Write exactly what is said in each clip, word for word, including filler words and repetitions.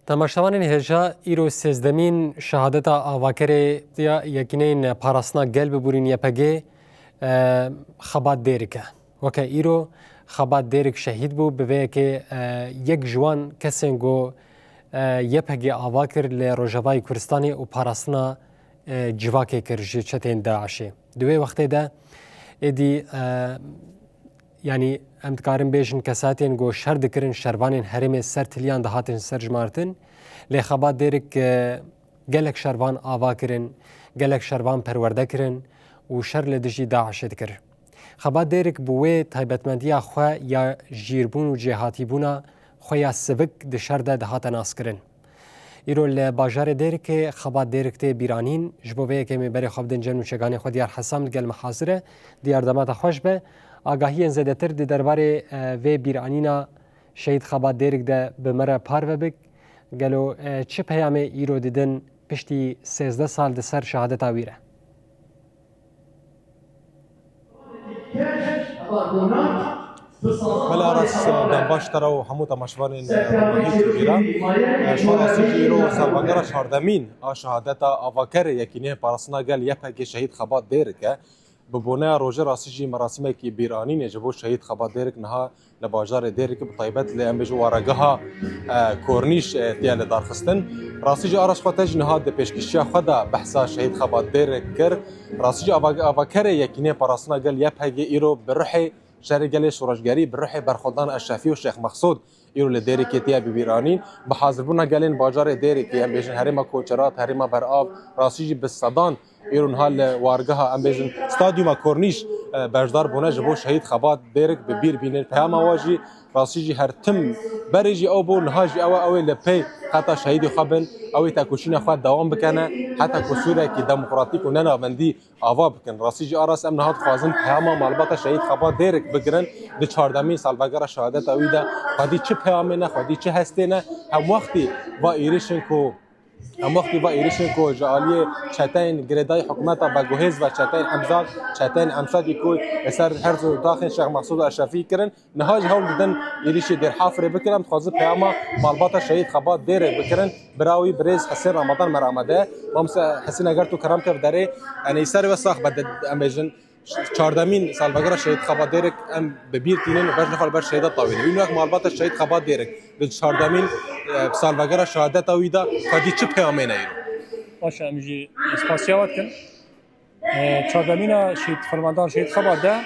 Temaşevanên hêja, îro sêzdemîn şehadeta avakerê ya Yekîneyên Parastina Gel bi borîn Y P G, e, Xebat Dêrik e. Weke îro Xebat Dêrik şehîd bû, bi vê yekê, e, yek ji wan kesên ku, e, Y P G ava kir li Rojavayê Kurdistanê û parastina, e, civakê kir ji çeteyên DAIŞê. Di wê wextê de êdî, e, Yanî em dikarin bêjin kesatên ku şer dikirin, şervanên herêmê ser tiliyan dihatin serjimartin. Lê Xebat Dêrik, e, gelek şervan ava kirin, gelek şervan perwerde kirin û şer li dijî DAIŞê dikir. Xebat Dêrik bi wê taybetmendiya xwe ya jîrbûn û cêhatîbûna xwe ya sivik di şer de dihate naskirin. Îro li bajarê Dêrikê Xebat Dêrik tê bîranîn. Ji bo vê yekê em ê berê xwe bidin cem nûçeganê xwe. Diyar Hesam li gel me hazir e. Diyar, dema te xweş be. Agahiyên zêdetir di derbarê, e, vê bîranîna Şehîd Xebat Dêrik de bi me re parve bik. Gelo, e, çi peyamê îro didin piştî sêzdeh sal di ser şehadeta wî re? Belê Aras, dem baş te re û hemû temaşevanên Rojavayê Kurdistanê. Ji xwe rastî jî îro salvegera çardemîn a şehadeta avakerê Yekîneyên Parastina Gel Y P G Şehîd Xebat Dêrik e. Bi boneya rojê rastî jî merasîmekî bîranînê ji bo Şehîd Xebat Dêrik niha li bajarê Dêrikê, bi taybet li, em bêjin, waregeha, e, Kornîş, e, tiye li darxistin. Rastî jî Aras xwe te jî niha di pêşkêşiya xwe de behsa Şehîd Xebat Dêrik kir. Rastî jî ava-, avakerê Yekîneyên Parastina Gel Y P G îro bi ruhê şerê gelê şoreşgerî, bi ruhê Berxwedan Eşrefî û Şêx Mexsûd îro li Dêrikê tiye bibîranîn. Bi hazirbûna gelên bajarê Dêrikê, em bêjin herêma Koçerat, herêma Berav, rastî jî bi sedan îro niha li wargeha, em bêjin, stadyuma Kornîş, e, beşdar bûne ji bo Şehîd Xebat Dêrik bi bîr bînin. Peyama we jî rastî jî her tim berê jî ew bû, niha jî ew e, ew ê li pey qeta şehîdê xwe bin, ew ê tekoşîna xwe dewam bikene, heta ku Sûrekî demokratîk û ne navendî ava bikin. Rastî jî Aras, em niha dixwazin peyama malbata Şehîd Xebat Dêrik bigirin. Di çardemîn salvegera şehadeta wî de xwedî çi peyamê ne, xwedî çi hestê ne, hem wextî va êrişên ku Em wextî va êrişên ku ji aliyê çeteyên girêdayî hikûmeta veguhêz ve çeteyên Hemzat, çeteyên Emsadî ku li ser herz û taxên Şêx Mexsûd Eşrefî kirin, niha jî hewl didin êrişî Dêrhafirê bikin. Em dixwazin peyama malbata Şehîd Xebat Dêrê bikirin. Bira wî birêz Hesên Ramadan me re amade ye. Mamoste Hesên, eger tu kerem ke bi derê, yanî serê we sax be, em bêjin, çardemîn salvegera Şehîd Xebat Dêrik em bi bîr tînin û bejna xwe li ber şehîda tawînin. Wî wek malbata Şehîd Xebat Dêrik di çardemîn, e, salvegera şehadeta wî de xwedî çi peyamê ne îro? Baş e, em jî spasiya we dikin. E, çardemîna Şehîd, Fermandar Şehîd Xebat de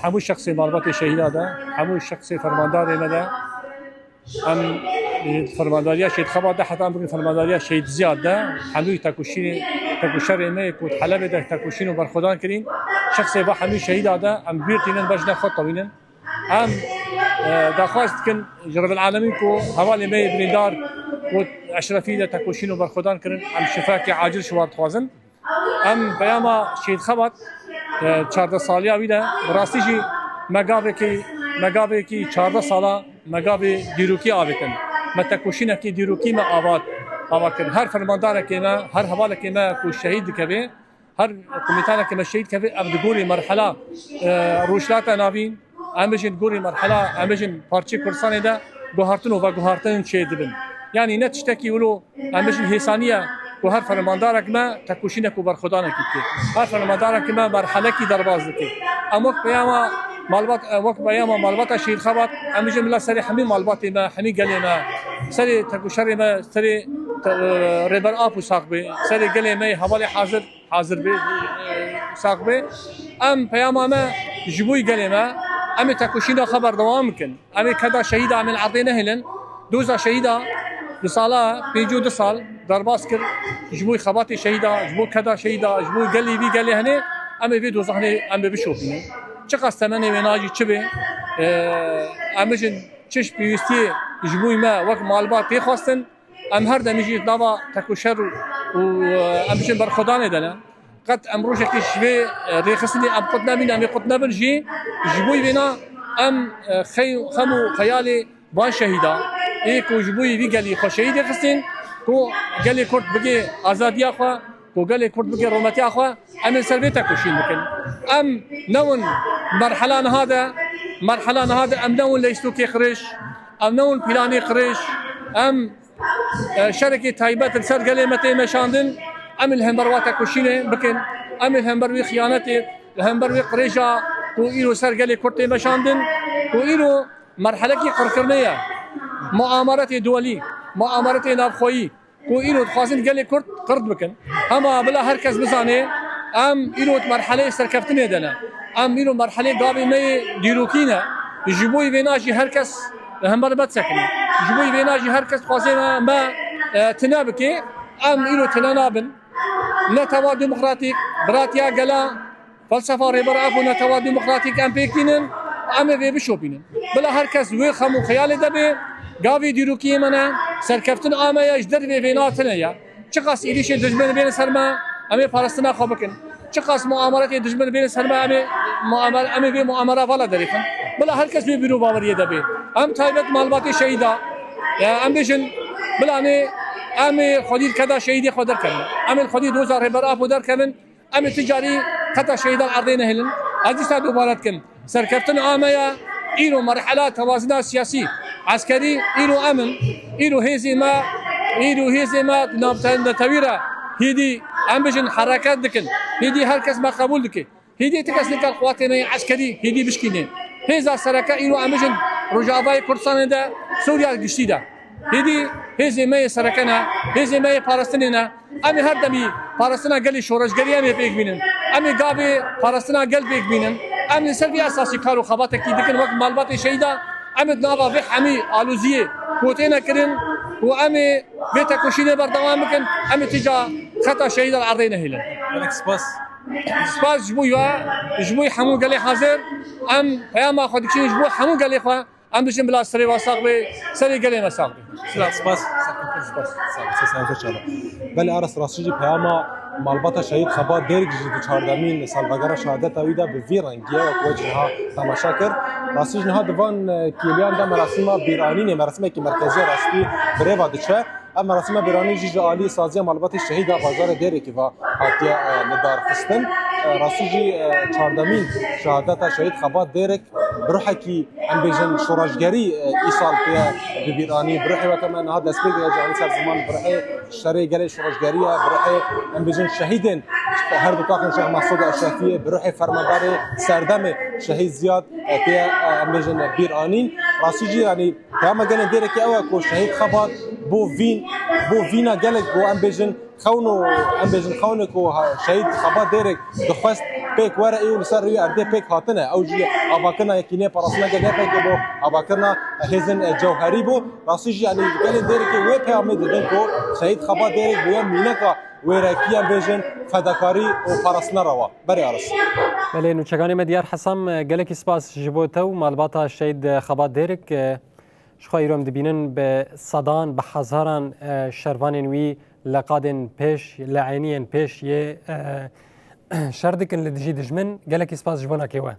hemû şexsê malbatê şehîda de, hemû şexsê fermandarê me de, Em, e, fermandariya Şehîd Xebat de, heta em bikin fermandariya Şehîd Ziyad de, hemû tekoşînê, tekoşerê me ku Helebê de tekoşîn û berxwedan kirîn, şexsê va hemû şehîda de, em bîr tînin, bejna xwe tewînin. Em, e, daxwaz dikin ji Rebil Alemîn ku hevalê me yê birîndar ku Eşrefî de tekoşîn û berxwedan kirin, em şifakê acil ji wan dixwazin. Em peyama Şehîd Xebat, e, çardeh saliya wî de, bi rastî jî me gavekî, me gavekî çardeh sala me gavê dîrokî avêtin. Me tekoşînekî dîrokî me ava, ava kir. Her fermandarekê me, her hevalekê me ku şehîd dikeve, her komîtanekê me şehîd dikeve, ev di gorî merhela, e, Rojhilata Navîn, em bêjin gorî merhela, em bêjin parçeyê Kurdistanê de guhartin û veguhartin çêdibin. Yanî ne tiştekî wilo, em bêjin, hêsanî ye ku her fermandarek me tekoşînek û berxwedanekî dike. Her fermandarek me merhelekî derbas dike. Em wek peyama malbat, em wek peyama malbata Şehîd Xebat, em bêjin bila serê hemî malbatê me, hemî gelê me, serê tekoşerê me, serê te-, Rêber Apo sax be, serê gelê me, hevalê hazir, hazir be, e, sax be. Em peyama me ji bo gelê me, em ê tekoşîna xwe berdewam bikin. Em ê keda şehîda em ê li erdê nehêlin. Doza şehîda di sala pêncî û du sal derbas kir. Ji bo xebatê şehîda, ji bo keda şehîda, ji bo gelê vî gelê hene, em ê vê doza hene em ê bişopînin. Çiqas temenê wê nacî çi be, e, em bijin çi ji pêwîstiyê ji bo me wek malbat tê xwestin. Em her demî jî nava tekoşer û, û, e, em bijin berxwedanê de ne. Qet em rojekê ji vê, e, rêxistinê em qut nebîn, em ê qut nebin jî. Ji bo vêna em, e, xey-, xem û xeyalê van şehîda ê ku ji bo vî gelî xwe şehîdê xistin, ku gelê Kurd bigê azadiya xwe, ku gelê Kurd bigê rûmetiya xwe, em ê ser vê tekoşîn bikin. Em newin merhela niha de, merhela niha de em newin leyîstokê qirêj, em newin planê qirêj, em E, şerekî taybet li ser gelê me tê meşandin. Em ê li hember wa tekoşînê bikin. Em ê li hember wî xiyanetê, li hember wî qirêja ku îro ser gelê Kurd tê meşandin, ku îro merhelekî qirkirinê ye. Muamaretê duwelî, muamaretê navxweyî, ku îro dixwazin gelê Kurd qird bikin. Hema bila her kes bizane, em îro di merheleyê serkeftinê de ne. Em îro merheleyê gavê me yê dîrokî ne. Ji bo vêna jî her kes li hember me disekine. Ji bo vêna jî her kes dixwaze me, me, e, tune bike. Em îro tune nabin. Netewa demokratîk, biratiya gela, felsefa Rêber Apo, netewa demokratîk em pêk tînin, em ê vê bişopînin. Bila her kes wê xem û xeyalê de be, gavê dîrokiyê me ne, serkeftin a me ye, ji dervê vêna tune ye. Çiqas êrîşên dijmin bên ser me, em ê parastina xwe bikin. Çiqas muameretê dijmin bên ser me, em ê muamere-, em ê vê muamera vala derêxin. Bila her kes wê bîr û baweriyê de be. Em taybet malbatê şehîda, ya em bêjin, bila em ê, em ê xwedî li keda şehîdê xwe derkevin. Em ê li xwedî doza Rêber Apo derkevin. Em ê ti carî qeta şehîdan erdê nehêlin. Ez dîsa dubare dikim. Serkeftin a me ye, îro merhela tewazina siyasî, eskerî, îro em in, îro hêzê me, îro hêzê me di navte-, netewî re hêdî, em bijin, hereket dikin. Hêdî her kes me qebûl dike. Hêdî ti kes nikar quwatê me yê eskerî hêdî bişkîne. Hêza sereke îro em bijin Rojavayê Kurdistanê de, Sûriya giştî de. Hêdî hêzê me yê sereke ne, hêzê me yê parastinê ne. Em ê her demî parastina gelê şoreşgerî em ê pêk bînin. Em ê gavê parastina gel pêk bînin. Em li ser vî esasî kar û xebatekî dikin wek malbatê şehîda. Em ê di nava vê hemî aloziyê ku têne kirin û em ê vê tekoşînê berdewam bikin. Em ê tîca xeta şehîdan erdê nehêlin. Gelek spas. Spas ji bo we, ji bo hemû gelê hazir. Em peyama xwe dikişînin ji bo hemû gelê xwe. Em dijin bila serê we sax be, serê gelê me sax be. Silav. Spas. Spas. Spas. Belê Aras, rastî jî peyama malbata şehîd Xebat Dêrik jî di çardemîn salvegera şehadeta wî de bi vî rengî ye, wek we jî niha temaşe kir. Rastî jî niha di van, e, kêliyan de merasîma bîranînê, merasîmekî merkezî ya rastî bi rê ve diçe. Ev merasîma bîranîn jî ji alî saziya malbatê şehîda Bazarê Dêrekî ve hatiye, e, lidarxistin. E, rastî jî, e, çardemîn şehadeta şehîd Xebat Dêrik bi ruhekî, em bêjin, şoreşgerî, e, îsal pê ye bibîranî. Bi ruhê weke me niha destpêk e, canî ser ziman, bi ruhê şerê gelê şoreşgerî ye, bi ruhê, em bêjin, şehîdên her du taxên Şêx Mesûd Eşrefiyê, bi ruhê fermandarê serdemê Şehîd Ziyad, e, pê ye, e, em bêjin, bîranîn. Rastî jî, yanî, peyama gelên Dêrekê ew e ku şehîd Xebat bo vîn, bo vîna gelek, bo, em bêjin, xewn û, em bêjin, xewnê ku ha-, şehîd Xebat Dêrek dixwest pêk were, ê û li ser rêyê erdê pêk hatine. Ew jî avakirina Yekînê Parastina Gel, Y P G, bo avakirina hêzên, e, cewherî bû. Rastî jî, yanî, gelên Dêrekê wê peyamê didin ku şehîd Xebat Dêrek bûye mîneka wêrekî, em bêjin, fedakarî û parastina rewa. Berê Aras. Belê, nûçeganê me Diyar Hesam, gelekî spas ji bo te û malbata şehîd Xebat Dêrek. Ji xwe îro em dibînin bi sedan, bi hezaran, e, şervanên wî li qadên pêş, li eyniyên pêş yê, e, şer dikin li dijî dijmin. Gelekî spas ji bo nakê we.